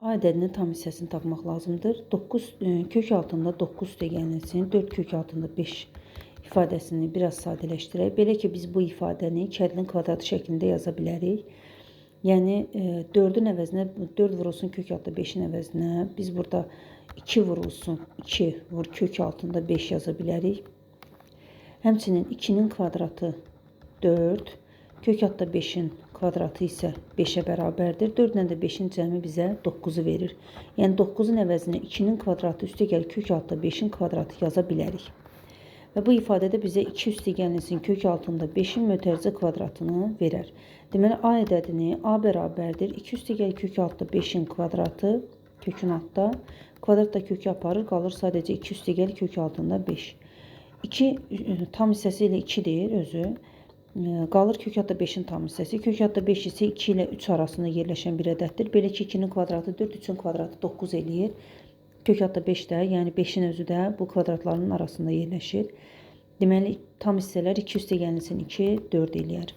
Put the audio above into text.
A ədədinin tam hissəsini tapmaq lazımdır. 9 kök altında 9 üstəgəlsin 4 kök altında 5 ifadəsini biraz sadələşdirək. Belə ki, biz bu ifadəni kəndlin kvadratı şəklində yaza bilərik. Yəni 4-ün əvəzinə 4 vurulsun kök altında 5-in əvəzinə biz burada 2 vurulsun 2 vur kök altında 5 yaza bilərik. Həmçinin 2-nin kvadratı 4, kök altında 5-in kvadratı isə 5-ə bərabərdir. 4 ilə də 5-in cəmi bizə 9-u verir. Yəni 9-un əvəzinə 2-nin kvadratı üstəgəl kök altında 5-in kvadratı yaza bilərik. Və bu ifadədə bizə 2 üstəgəlinsin kök altında 5-in mötərizə kvadratını verər. Deməli, A ədədini A bərabərdir. 2 üstəgəl kök altında 5-in kvadratı kökün altda. Kvadrat da kökü aparır, qalır sadəcə 2 üstəgəl kök altında 5. 2 tam hissəsi ilə 2-dir özü. Qalır kök altda 5-in tam hissəsi. Kök altda 5 isə 2 ilə 3 arasında yerləşən bir ədəddir. Belə ki, 2-nin kvadratı 4, 3-ün kvadratı 9 eləyir. Kök altda 5 də, yəni 5-in özü də bu kvadratların arasında yerləşir. Deməli, tam hissələr 2 üstəgəlinsin 2, 4 eləyər.